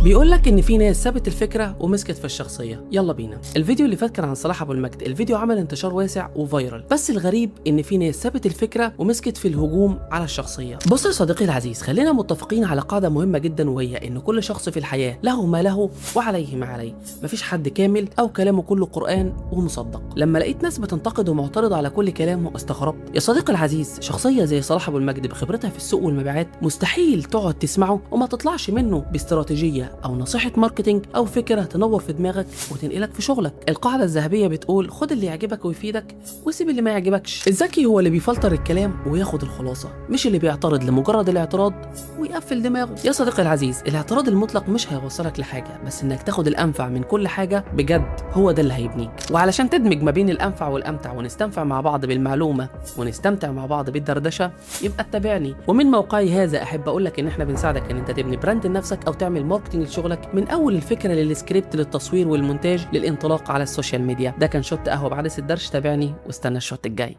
بيقول لك ان في ناس سابت الفكرة ومسكت في الشخصيه. يلا بينا. الفيديو اللي فات كان عن صلاح ابو المجد، الفيديو عمل انتشار واسع و viral، بس الغريب ان في ناس سابت الفكرة ومسكت في الهجوم على الشخصية. بص يا صديقي العزيز، خلينا متفقين على قاعدة مهمة جدا، وهي ان كل شخص في الحياة له ما له وعليه ما عليه. مفيش حد كامل او كلامه كله قران ومصدق. لما لقيت ناس بتنتقد ومعترضه على كل كلامه استغربت. يا صديقي العزيز، شخصية زي صلاح ابو المجد بخبرتها في السوق والمبيعات مستحيل تقعد تسمعه وما تطلعش منه باستراتيجيه او نصيحة marketing او فكرة تنور في دماغك وتنقلك في شغلك. القاعدة الذهبية بتقول خد اللي يعجبك ويفيدك وسيب اللي ما يعجبكش. الذكي هو اللي بيفلتر الكلام وياخد الخلاصة، مش اللي بيعترض لمجرد الاعتراض ويقفل دماغه. يا صديقي العزيز، الاعتراض المطلق مش هيوصلك لحاجة، بس انك تاخد الانفع من كل حاجة بجد هو ده اللي هيبنيك. وعلشان تدمج ما بين الانفع والامتع ونستنفع مع بعض بالمعلومه ونستمتع مع بعض بالدردشه، يبقى اتبعني. ومن موقعي هذا احب اقول لك ان احنا بنساعدك ان انت تبني brand لنفسك او تعمل marketing لشغلك، من اول الفكرة للسكريبت للتصوير والمونتاج للانطلاق على ال social media. ده كان shot قهوة بعدس الدرش. تابعني واستنى ال shot الجاي.